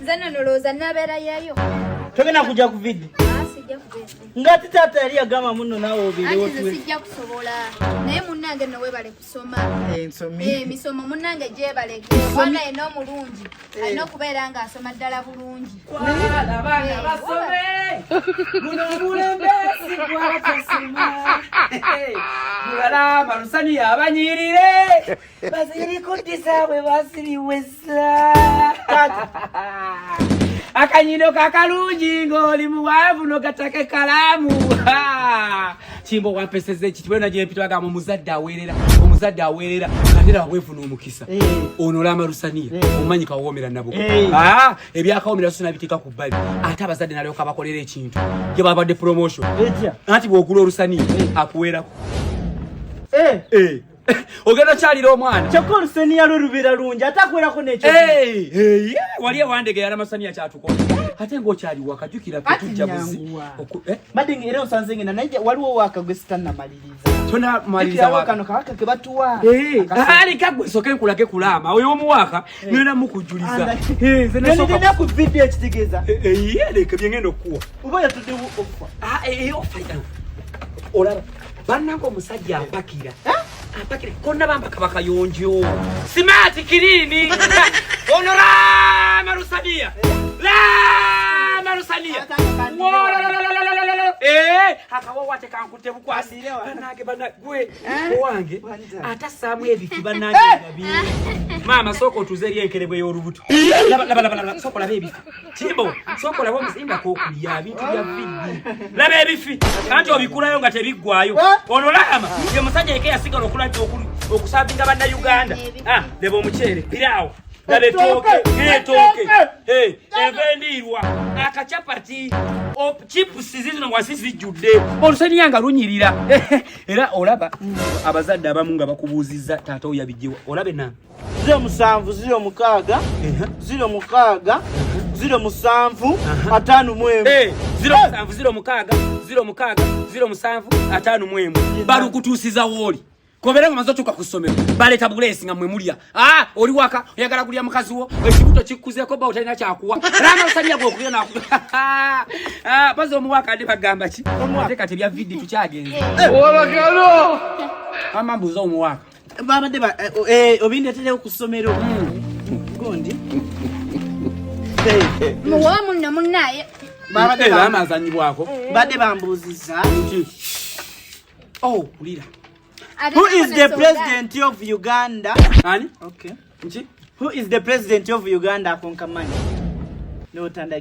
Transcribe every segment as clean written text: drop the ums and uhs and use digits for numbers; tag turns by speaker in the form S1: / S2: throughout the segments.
S1: Nze nno nolowooza nabeera yayo.
S2: Togenda kujja ku vidi.
S1: Ah, sijja kubeera.
S2: Nga ate taata yali yagamba munno naawe obeerewo
S1: Anti nze sijja kusobola. Naye munnange nno weebale kusoma.
S2: Ensomi.
S1: Emisomo munnange gyebalege. Omwana yenna omulungi alina okubeera ng'asoma ddala bulungi.
S3: Kwala abaana basome guno omulembe sigwatasoma mulala malusani yabanyirire bazirikuddisa bwe baziriweza akanyino kakalungi ng'oli muwanvu nogatako ekkalaamu kimbo wampeseza ekitibwe nagyempita bagamba omuzadde aweerera omuzadde aweerera ate laba bwefuna omukisa
S2: Eh.
S3: ono olama lusaniya
S2: Eh.
S3: omanyi kawoomera nabuko
S2: Eh.
S3: Ah, ebyakawomera so nabiteeka ku bbali ate abazadde nalyoka bakolera ekintu gye babadde promotion
S2: Etya?
S3: anti bwogula olusaniya akuweerako
S2: Eh.
S3: Eh. Ogenda okyalira omwana
S2: Kyokka oluseniya lwe lubeera lungi ate akuwerako n'ekyo.
S3: Hey, hey, yeah. Wali ewandege yalamasaniya kyatukola ate ng'okyali wakajjukira ffe
S2: Ati
S3: tujja buzi
S2: nyanguwa.
S3: Eh?
S2: Mbadde nga era osanze ngenda naye waliwo waaka gwe sitannamaliriza.
S3: Tonamaliriza
S2: Waliwo
S3: waka
S2: kano kawaka ke batuwa.
S3: Eh,
S2: Akasente.
S3: ali kagwe soke nkulage kulaama oyo omuwaaka ngenda mukujuliza. Eh, nze nasooka
S2: Nina ku vidiyo ekitegeeza.
S3: Eh, eh, ye leka bye ngenda okukuwa.
S2: Oba yatuddewo okufa.
S3: Ah, eh, eh, ofa olaba bannange omusajja apakira apakira konna bamba kaba kayonjo simaati kirini ono rama lusaniya rama lusaniya Eh, akawawa tekankutte bukwasi banange bana gwe owange atassaamu ebifi banange nga bingi maama sooka otuze eri enkerebwe y'olubuto laba laba laba laba sooka olabe ebifi kimbo sooka olabe omuzinga kokulya bintu bya viddi laba ebifi anti obikulayo nga tebiggwayo ono lama ye musajja yeka yasigala okusavinga bannayuganda. Ah, leba omuceere piraawo laba etooke etooke enva endiirwa akacapati chipusi zizino wansi zijjudde oluseniya nga lunyirira era olaba abazadde abamu nga bakubuuzizza taata oyo yabijjewa olaba enamba
S2: 07 06 06 07 51.
S3: Eh, 07 06 06 07 51 balukutuusiza wooli kobera nga maze otuuka ku ssomero baleeta buleesi nga mwe mulya. Ah, oli waka oyagala kulya mukazi wo ekibuto kikkuzeeko ba otalina kyakuwa rama lusaniya gwokulya naku ah, baza omuwaka ate bagamba ki ate kati ebya vidi tukyagenze mama mbuuza omuwaka
S2: Babadde obindeeterewo ku ssomero. Gundi.
S1: Muwe munno munnaye.
S2: Babadde
S3: Eh, rama azanyibwako
S2: badde bambuuzizza.
S3: Nti, oh wulira
S1: Ate
S2: Who is the
S1: soda.
S2: president of Uganda?
S3: Ani
S2: Okay.
S3: nki
S2: Who is the president of Uganda akonkamanyi? No tanda.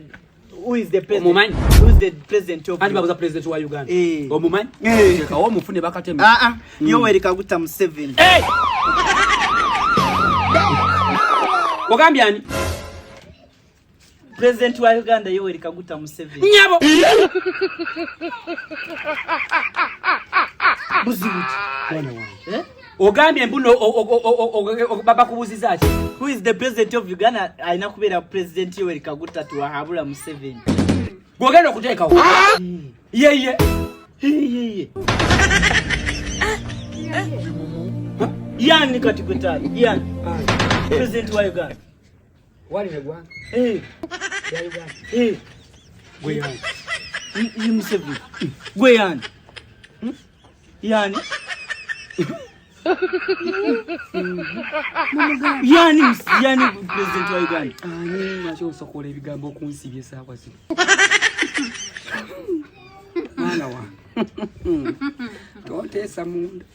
S2: Who is the president?
S3: Omumanyi?
S2: Who is the president of
S3: Anti babuza president wa Uganda.
S2: Eh.
S3: Omumanyi?
S2: Eh.
S3: Tekawo omufune bakateme.
S2: Ah ah, Yoweri Kaguta Museveni.
S3: Hey! Ogambye ani?
S2: President wa Uganda Yoweri Kaguta Museveni.
S3: Nyabo.
S2: Buzibu ki?
S3: Mwana wange.
S2: Eh?
S3: Ogambye mbuno bakubuuziza ki?
S2: Who is the president of Uganda? Alina kubeera president Yoweri Kaguta Tiwahabula Museveni.
S3: Gw'ogenda okuteekawo. Ye ye.
S2: Ye ye. Yani kati gwe taata? Yani? President wa Uganda.
S3: Wali ne gwanga.
S2: Eh,
S3: Ya Uganda.
S2: eh.
S3: Gwe yani.
S2: Ye Museveni. Gwe yani? Hmm? Yani? Yani yani president wa Uganda?
S3: Ani lwaki osokola ebigambo okunsibya essaawa zino? Mwana wange. Tonteesa munda.